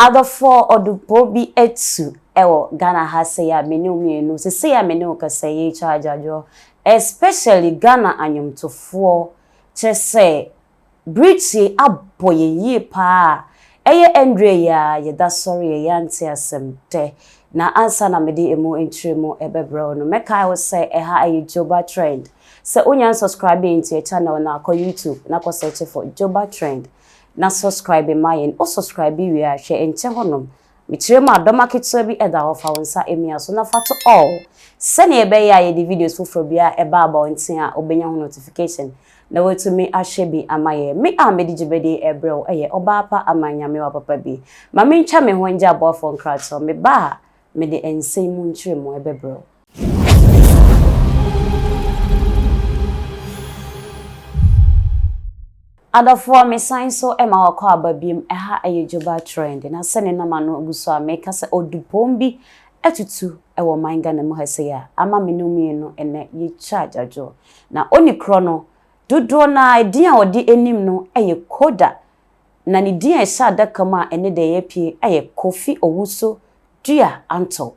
Adɔfoɔ ɔdopɔ bi atu wɔ Ghana ha sei a me ne wo mmienu sesei a me ne wo kasa yi retwa adwadwoɔ especially Ghana anwomtofoɔ kyerɛ sɛ birikyie abɔ yɛn yie paa a ɛyɛ ɛndrɛ yi ara yɛda sɔre yɛ yɛante asɛm dɛ na ansa na mede ɛmu nkyerɛmu ɛbɛbrɛ wo no mɛkae wo sɛ ɛha ɛyɛ Joba Trend sɛ wonya nsubscribe nti yɛ channel no a kɔ YouTube na kɔ search for Joba Trend na subscribe ma yɛn. Wo subscribe wie a, hwɛ nkyɛ hɔ nom. Mekyerɛ mu a, dɔma ketewa bi da hɔ, fa wo nsa mia so na fa to all. Sɛnea ɛbɛyɛ a yɛde videos foforɔ biara ɛba abɔnten a, wobɛnya ho notification na woatumi ahwɛ bi ama yɛn. Me a mede dwumadie yi ɛrebrɛ wo yɛ Ɔbaa Pa Ama Nyamewa Papa Bi. Ma mentwa me ho ngye aboafoɔ nkratoɔ. Meba a, mede nsɛm mu nkyerɛmu ɛbɛbrɛ wo. Adɔfoɔ me san so ma wakɔ aba biom ɛha ɛyɛ Dwoba Trend na sɛ ne nam ano gu so a meka sɛ ɔdupɔn bi atutu wɔ ɔman Ghana mu ha sei a ama me ne wo mmienu ɛnɛ yɛtwa adwadwoɔ na ɔni korɔ no dodoɔ no ara edin a ɔde anim no yɛ Koda na ne din a ɛhyɛ adaka mu a ɛne deɛ yɛapue yɛ Kofi Owusu Dua Antow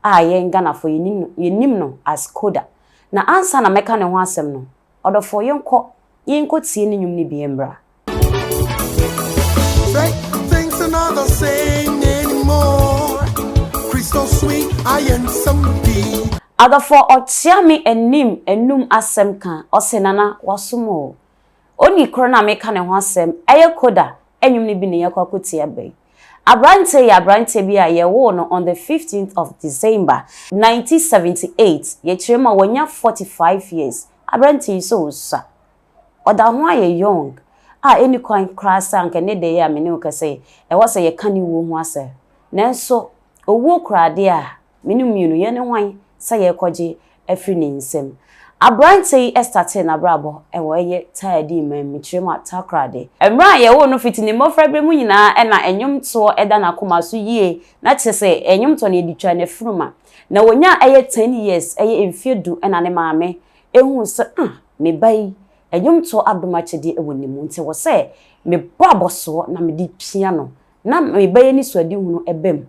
a yɛn Ghanafoɔ yɛnim no yɛnim no as Koda na ansa na mɛka ne ho asɛm no Ɔdɔfoɔ yɛnkɔ yɛnkɔ tie ne nnwom no bi mmra. Adɔfoɔ ɔkyea me anim anum asɛm ka ɔse Nana wasom oo. Onii korɔ no a meka ne ho asɛm ɛyɛ Koda nnwom no bi na yɛkɔ akɔtie aba yi. Aberanteɛ yi yɛ aberanteɛ bi a yɛwoo no on the 15th of December 1978, yɛkyerɛ mu a wanya 45 years. Aberanteɛ yi sɛ ɔsua, ɔda ho ayɛ young a ɛnni kwan koraa sɛ anka ɛnnɛ da yi a me ne wo kasa yi, ɛwɔ sɛ yɛka ne wuo ho asɛm. Nanso owuo kura adeɛ a Me no mmienu, yɛne hwan sɛ yɛrekɔgye afiri ne nsam? Aberanteɛ yi startee n'abrabɔ wɔ ɛyɛ Taadi man mu, kyerɛ mu a Takoradi. Mmerɛ a yɛwoo no fiti ne mmɔfraberɛ mu nyinaa na nnwomtoɔ da n'akoma so yie, na kyerɛ sɛ nnwomtoɔ no yɛde twaa n'afuruma. Na ɔnyaa ɛyɛ ten years, ɛyɛ mfeɛ du na ne maame huu sɛ ah, me ba yi, nnwomtoɔ adom akyɛdeɛ wɔ ne mu, nti ɛwɔ sɛ mebɔ abɔsoɔ na mede pia no na me ba yi anisoadehunu ba mu.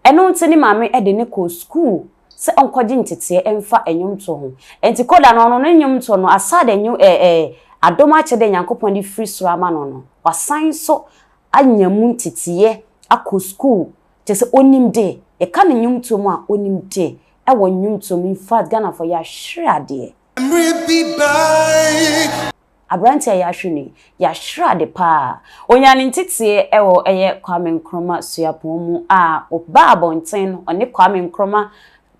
Ɛno nti ne maame de no kɔɔ sukuu sɛ ɔnkɔgye nteteɛ mfa nnwomtoɔ ho. Nti Koda no, ɔno ne nnwomtoɔ no, aside nnwom ɛɛ ɛɛ adom akyɛdeɛ a Nyankopɔn de firi soro ama no no, wasan nso anya mu nteteɛ akɔ sukuu. Kyerɛ sɛ ɔnim de, yɛka no nnwomtoɔ mu a, ɔnim de wɔ nnwomtoɔ mu. In fact, Ghanafoɔ yɛahwere adeɛ. Mmere bi bae. Aberanteɛ a yɛahwere no yi, yɛahwere ade paa. Ɔnyaa ne nteteɛ wɔ ɛyɛ Kwame Nkrumah Suapɔn mu a ɔbaa abɔnten no, ɔne Kwame Nkrumah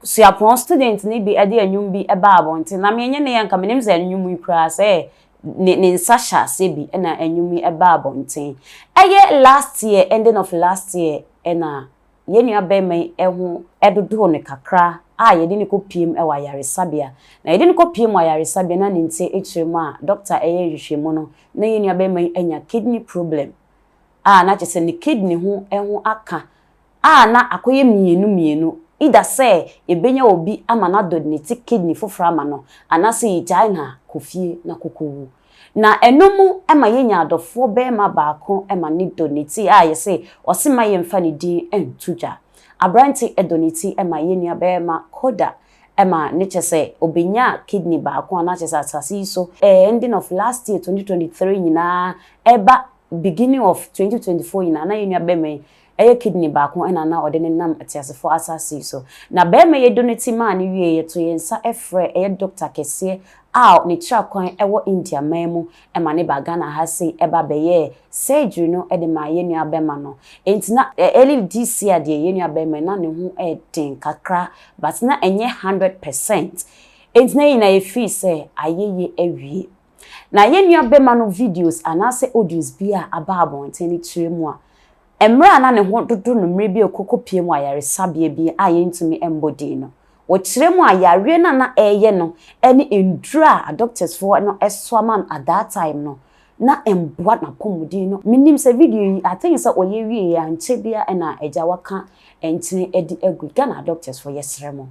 Suapɔn student no bi de nnwom bi baa abɔnten. Na me ɛnyɛ nnɛ yi a nka menim sɛ nnwom yi koraa sɛ ne ne nsa hyɛ aseɛ bi na nnwom yi baa abɔnten. Ɛyɛ last year, ending of last year na Yɛn nuabarima yi ho dodoo no kakra a yɛde no kɔpueem wɔ ayaresabea. Na yɛde no kɔpueem wɔ ayaresabea na ne nti akyire mu a dɔkta yɛɛ nhwehwɛmu no, na yɛn nuabarima yi anya kidney problem a na kyerɛ sɛ ne kidney ho ho aka a na akɔyɛ mmienu mmienu either sɛ yɛbɛnya obi ama no adonate kidney foforɔ ama no anaasɛ yɛgyae no a kɔ fie na kɔkɔwu. Na ɛno mu ma yɛnya adɔfoɔ barima baako ma ne dɔ ne ti a yɛse ɔse mma yɛmfa ne din nto dwa. Aberante dɔ ne ti ma yɛn nua barima Koda ma ne kyɛ sɛ ɔbɛnyaa kidney baako a na kyɛ sɛ asase yi so ending of last year 2023 nyinaa ɛba beginning of 2024 nyinaa na yɛn nua barima yi Ɛyɛ kidney baako na na ɔde nenam ateasefoɔ asase yi so. Na barima yi donate maa no wieeɛ, yɛtoo yɛn nsa frɛɛ ɛyɛ doctor kɛseɛ a ne kyira kwan wɔ India man mu ma ne baa Ghana ha sei ba bɛyɛɛ surgery no de maa yɛn nua bɛma no. Enti na early this year deɛ yɛn nua barima yi na ne ho yɛ den kakra but na ɛnyɛ 100%. Enti na yɛn nyinaa yɛ feel sɛ ayɛyie awie. Na yɛn nua bɛma no videos anaasɛ audios bi a aba abɔnten no kyerɛ mu a, mmerɛ a na ne ho dodo no mmerɛ bi a ɔkɔkɔpie mu ayaresabea bi a yɛntumi mmɔ din no, wɔkyerɛ mu a yareɛ no a na ɛreyɛ no ne nnuro a adoctorsfoɔ no soa ma no at that time no, na ɛmboa n'apɔmuden no. Menim sɛ video yi, I think sɛ ɔyɛ wieeɛ ankyɛ biara na agya waka nkyene de agu. Ghana adoctorsfoɔ yɛsrɛ mo.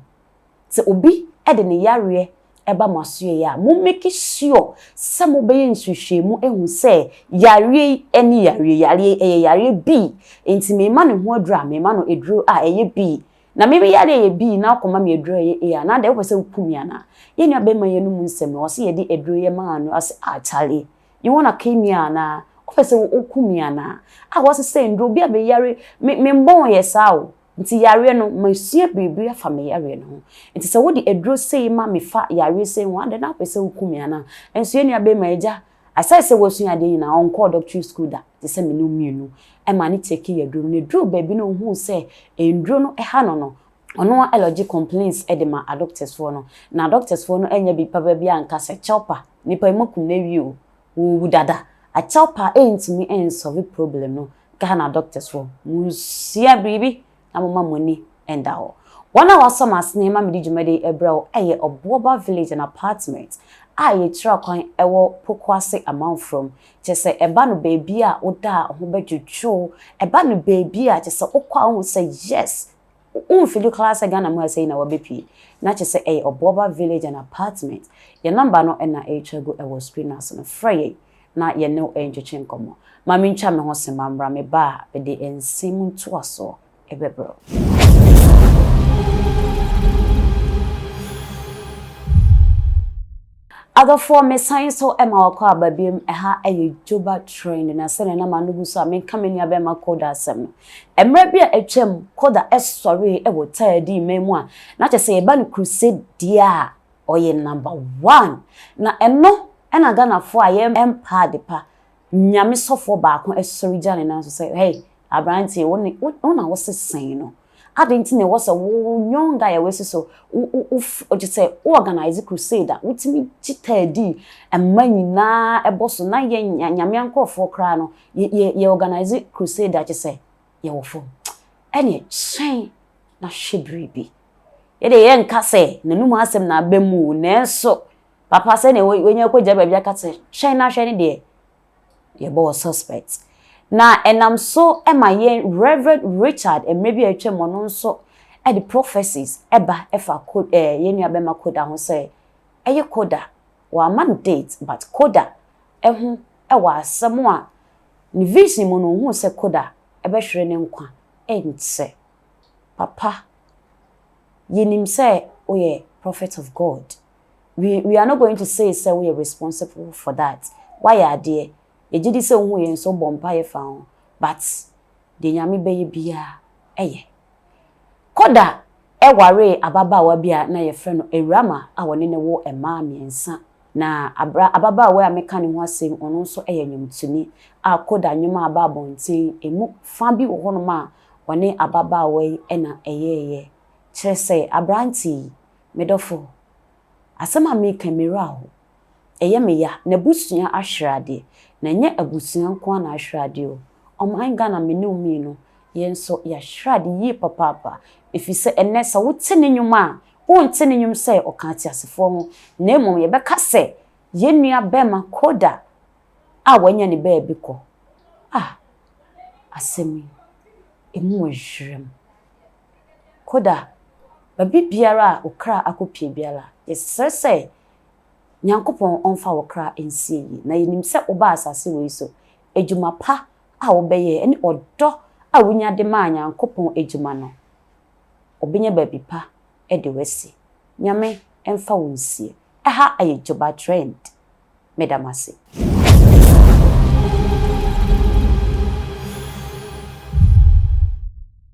Sɛ obi de ne yareɛ ba mo asoɛeɛ a, mo make sure sɛ mobɛyɛ nhwehwɛmu ahu sɛ yareɛ yi ne yareɛ yi, yareɛ yi ɛyɛ yareɛ bi, nti mema ne ho aduro a, mema no aduro a ɛyɛ bi. Na me me yareɛ yɛ bi na wokɔma me aduro a ɛyɛ A anaa deɛ wopɛ sɛ woku me anaa? Yɛn nua bɛrima yi anum nsɛm no, ɔse yɛde aduro yɛ maa no, ɔse ah Charlie, you wanna kill me anaa? Wopɛ sɛ woku me anaa? Ah wɔsesɛ nnuro, obi a meyare, me mebɔɔ yɛ saa o. Nti yareɛ no, masua biribi afa me yareɛ no ho. Nti sɛ wode aduro sei ma me fa yareɛ sei ho a, adɛn na wopɛ sɛ woku me anaa? Nso yɛn nua barima agya, aside sɛ wasua adeɛ nyinaa, ɔnkɔɔ doctorate school da, te sɛ me ne wo mmienu, ɛma ne take aduro no. Na ɛduruu baabi no ɔhuu sɛ nnuro no ha no no, ɔno ara lodge complaints de ma adoctorsfoɔ no. Na adoctorsfoɔ no annya biribi papa biara anka sɛ, kyɛwpa, nipa yi moakum no awie o, wawu dada. Akyɛwpa ntumi nsɔlve problem no. Ghana doctors foɔ, monsua biribi na momma mo ani nda hɔ. Wɔn a wɔasɔ m'asene ma mede dwumadi yi brɛ wo yɛ Ɔboɔba Village and Apartment a yɛkyira kwan wɔ Pokuase Amanfrom. Kyerɛ sɛ ɛba no baabi a woda a wo ho bɛdwodwo wo, ɛba no baabi a kyerɛ sɛ wokɔ a wohu sɛ yes, womfili koraa sɛ Ghana mu ha sei na wabɛpue. Na kyerɛ sɛ ɛyɛ Ɔboɔba Village and Apartment. Yɛn number no na ɛretwa gu wɔ screen no ase no, frɛ yɛn na yɛne wo ntwetwe nkɔmmɔ. Ma mintwa me ho sema mmra, meba a, mede nsɛm ntoasoɔ bɛbrɛ wo. Adɔfoɔ, mesan nso ma wakɔ aba biom, ɛha yɛ Djoba Trend, na sɛdeɛ na m'ano gu so a menka me nua bɛrima Koda asɛm no. Mmerɛ bi a atwam, Koda sɔree wɔ Taadi man mu a, na kyerɛ sɛ yɛba no crusade deɛ a, ɔyɛ number one. Na ɛno na Ghanafoɔ a yɛmpa adepa, Nyame sɔfoɔ baako sɔre gyina ne nan so sɛ, hey, aberanteɛ, wo ne, wo na wo se sɛn no? Adɛn nti na ɛwɔ sɛ wo young guy a wasi so, wo, wo, wo, kyerɛ sɛ, wo organize crusade a, wotumi gye taadi mma nyinaa ɛbɔ so, na yɛn Nyame ankorɔfoɔ koraa no, yɛ, yɛ, yɛ organize crusade a, kyerɛ sɛ, yɛwɔ fam. Ɛneɛ, hyɛn na hwɛ biribi. Yɛdeɛ yɛnka sɛ n'anum asɛm na aba mu o, nanso papa sɛdeɛ wanya kɔgya baabi aka sɛ hyɛn na hwɛ ne deɛ, yɛbɔ wɔ suspect. Na ɛnam so ma yɛn Reverend Richard mmerɛ bi a atwam ɔno nso de prophecies ɛba ɛfa eh, yɛn nua bɛma Koda ho sɛ ɛyɛ Koda, wɔama no date but Koda ɛho ɛwɔ asɛm a ne vision mu no ohuu sɛ Koda ɛbɛhwere ne nkwa ɛnkyɛ. Papa, yɛnim sɛ woyɛ prophet of God. We, we are not going to say sɛ woyɛ responsible for that. Woayɛ adeɛ. Yɛgye di sɛ wohu yɛn nso wobɔ mpaeɛ fa ho. But deɛ Nyame bɛyɛ biara, ɛyɛ. Koda waree ababaawa bi a na yɛfrɛ no Awurama a ɔne no woo mmaa mmiɛnsa. Na abra ababaawa yi a meka ne ho asɛm yi, ɔno nso yɛ nnwomtoni a Koda nnwom a aba abɔnten, emu fa bi wɔ hɔnom a ɔne ababaawa yi na ɛyɛeɛ. Kyerɛ sɛ, aberante yi, me dɔfo, asɛm a mereka yi, me werɛ ahow. Ɛyɛ me ya. N'abusua ahwere adeɛ. Na ɛnyɛ abusua nko ara na ahwere adeɛ o. Ɔman Ghana, me ne wo mmienu, yɛn nso yɛahwere ade yie papaapa. Ɛfiri sɛ ɛnnɛ, sɛ wote ne nnwom a, wonte ne nnwom sɛ ɔka ateasefoɔ ho, na mmom yɛbɛka sɛ yɛn nua bɛrima Koda a wanya ne baabi kɔ. Ah, asɛm yi, ɛmu wɔ yerɛm. Koda, baabi biara a wo kra akɔpue biara, yɛsrɛ sɛ Nyankopɔn ɔmfa wo kra nsie yie. Na yɛnim sɛ wobaa asase wei so, adwuma pa a wobɛyɛɛ ne ɔdɔ a wonya de maa Nyankopɔn adwuma no, ɔbɛnya baabi pa de wo asi. Nyame mfa wo nsie. Ɛha yɛ Djoba Trend. Meda mo ase.